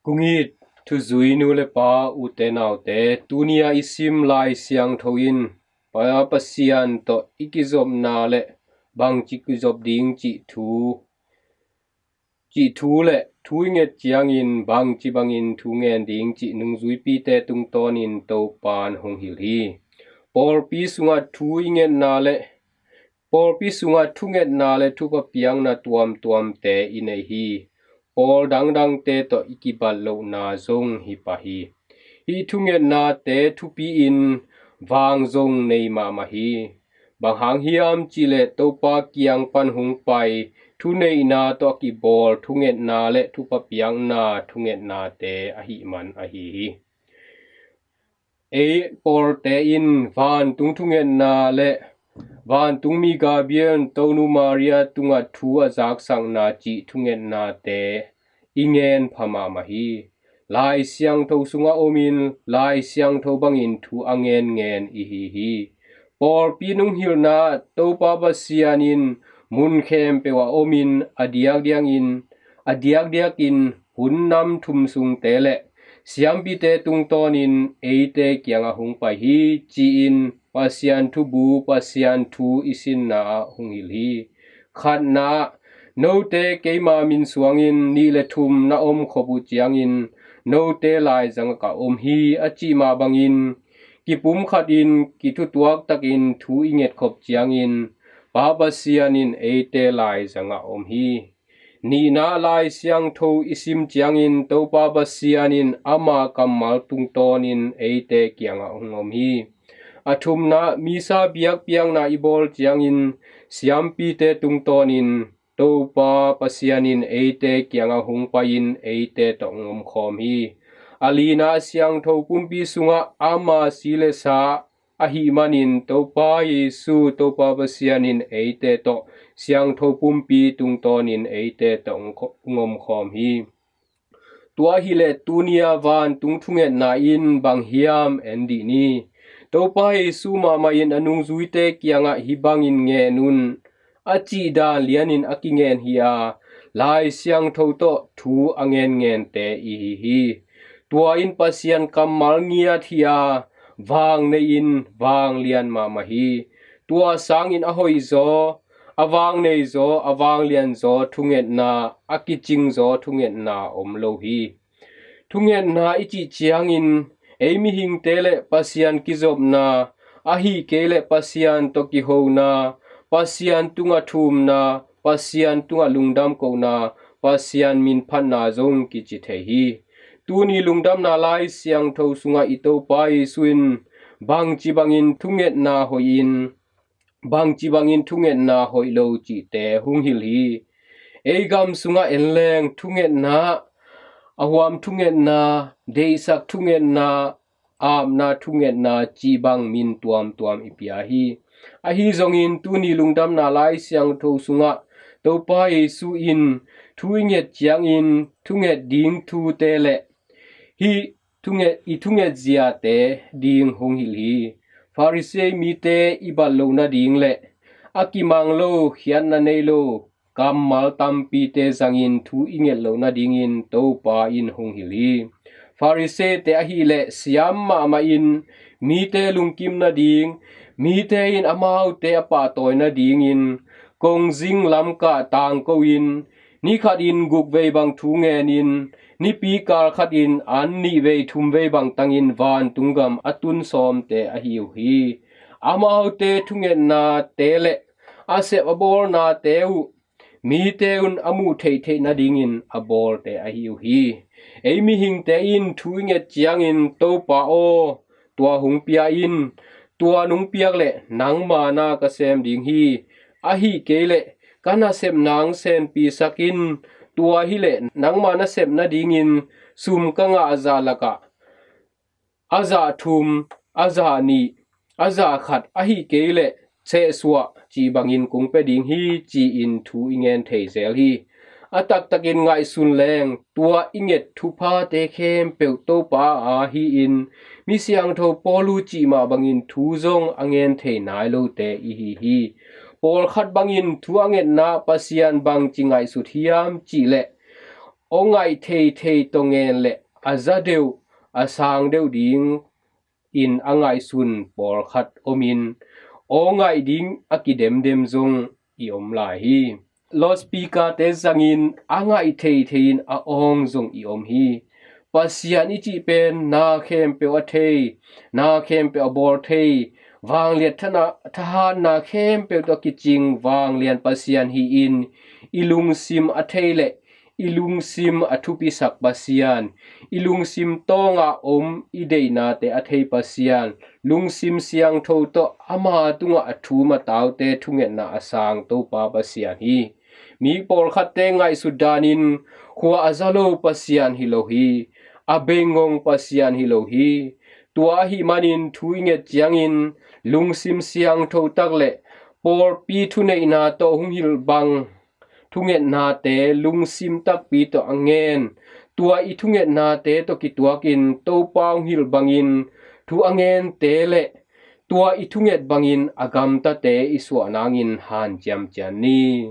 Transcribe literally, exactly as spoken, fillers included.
Thungit thuzui nu le pa, ute naute, tuni a i sim Lai Siangtho in Pa Pasian tawh i kizopna le bangci kizop ding cih thu, cih thu le thu i nget ciangin bangci bangin thu ngen ding cih nungzuipite tungtawnin Topan hong hilh hi. Pawlpi sungah thu i ngetna le pawlpi sungah thungetna le thupha piakna tuamtuamte i nei hi. Pawl dangdangte tawh i kibat lohna zong hi pah hi. Hih thungetnate thupi-in vang zong nei mahmah hi. Bang hang hiam cihleh Topa kiang pan hong pai thuneihna tawh a kibawl thungetna le thupha piakna thungetnate ahih man ahi hi. Ei pawlte in vantung thungetna le vantungmi Gabriel in Tonu Maria tungah thu a zaksakna cih thungetnate i ngen pha mahmah hi. Lai Siangtho sungah omin Lai Siangtho bangin thu a ngenngen i hi hi. Pawlpi nunghilhna Topa Pasian in mun khempeuh ah omin a diakdiakin a diakdiakin hun nam thum sungte le siampite tungtawnin eite kiangah hong pai hi ci-in Pasian thubu, Pasian thu i sinna ah hong hilh hi. Khatna, note keima min suangin nih le thum na om khop uh ciangin note laizangah ka om hi a cih mah bangin kipumkhatin kithutuak takin thu i ngetkhop ciangin Pa Pasian in eite laizangah om hi. Nihna, Lai Siangtho i sim ciangin Topa Pasian in ama kammal tungtawnin eite kiangah hong om hi. A thumna, misa biakpiakna i bawl ciangin siampite tungtawnin Topa Pasian in eite kiangah hong pai-in eite tawh hong omkhawm hi. A lina, siangtho pumpi sungah ama si le sa ahih manin Topa Jesu, Topa Pasian in eite tawh siangtho pumpi tungtawnin eite tawh hong omkhawm hi. Tua hileh tuni a vantung thungetna in bang hiam en dih ni. Topa Jesu mahmah in a nungzuite kiangah hih bangin ngen un a cih dan lianin a kingen hi a, Lai Siangtho tawh thu a ngenngente i hi hi. Tua in Pasian kammal ngiat hi a, vang nei-in vang lian mahmah hi. Tua sangin a hoihzaw, a vang neizaw, a vang lianzaw thungetna, a kicingzaw thungetna om lo hi. Thungetna i cih ciangin ei mihingte le Pasian kizopna, ahih kei le Pasian tawh kihona, Pasian tungah thumna, Pasian tungah lungdam kohna, Pasian min phatna zong kici thei hi. Tuni lungdamna Lai Siangtho sungah i Topa Jesu in bangci bangin thungetna hoih in, bangci bangin thungetna hoih lo cihte hong hilh hi. Ei gam sungah en leng thungetna, a huam thungetna, deihsak thungetna, apna thungetna cih bang min tuamtuam i pia hi. Ahi zongin tuni lungdamna Lai Siangtho sungah Topa Jesu in thu i nget ciangin thunget ding thute le hih thunget, i thunget ziate ding hong hilh hi. Pharisee mite i bat loh nading le a kimang lo, khiatna nei lo kammal tampite zangin thu i nget loh nadingin Topa in hong hilh hi. Pharisee-te ahih leh siam mahmah in mite lungkim nading, mite in amaute a pahtawi nadingin kongzing lamkah tangko-in ni khatin guk vei bang thu ngenin, nipi kal khatin an nih vei thum vei bang tangin vantung gam a tun sawmte ahi uh hi. Amaute thungetnate le a sep a bawlnate uh mite un a muh theihtheih nadingin a bawlte ahi uh hi. Ei mihingte in thu i nget ciangin, Topa aw, tua hong pia in, tua nong piak leh nangma na ka sem ding hi. Ahih kei leh ka nasepna hong senpisak in, tua hileh nangma nasep nadingin sum ka ngah zah lakah a zah thum, a zah nih, a zah khat, ahih kei leh sehsuah cih bangin kong pia ding hi, ci-in thu i ngen thei zel hi. A taktakin ngaihsun leng tua i nget thuphate khempeuh Topa a hi-in mi siangtho Paulu cih mah bangin thu zong a ngen thei nai lote i hi hi. Pawlkhat bangin thu a ngetna Pasian bangci ngaihsut hiam cihleh aw ngaih theithei tawh ngen leh a za deuh, a sang deuh dingin a ngaihsun pawlkhat omin, aw ngaih ding a kidemdem zong i om lai hi. Loudspeaker-te zangin a ngaih theithei-in a awng zong i om hi. Pasian i cih pen na khempeuh a thei, na khempeuh a bawl thei, vangliat thahatna khempeuh tawh a kicing vanglian Pasian hi-in, i lungsim a thei leh i lungsim a thupisak Pasian, i lungsim tawngah om i deihnate a thei Pasian, lungsim siangtho tawh ama tungah a thum a taute thungetna a sang Topa Pasian hi. Mi pawlkhatte ngaihsut danin khua a za lo Pasian hi lo hi. A beingong Pasian hi lo hi. Tua ahih manin thu i nget ciangin lungsim siangtho tak le pawlpi thuneihna tawh hong hilh bang thungetnate lungsim takpi tawh a ngen, tua i thungetnate tawh kituakin Topa hong hilh bangin thu a ngente le tua i thunget bangin a gamtate i suah nangin hanciam cian ni.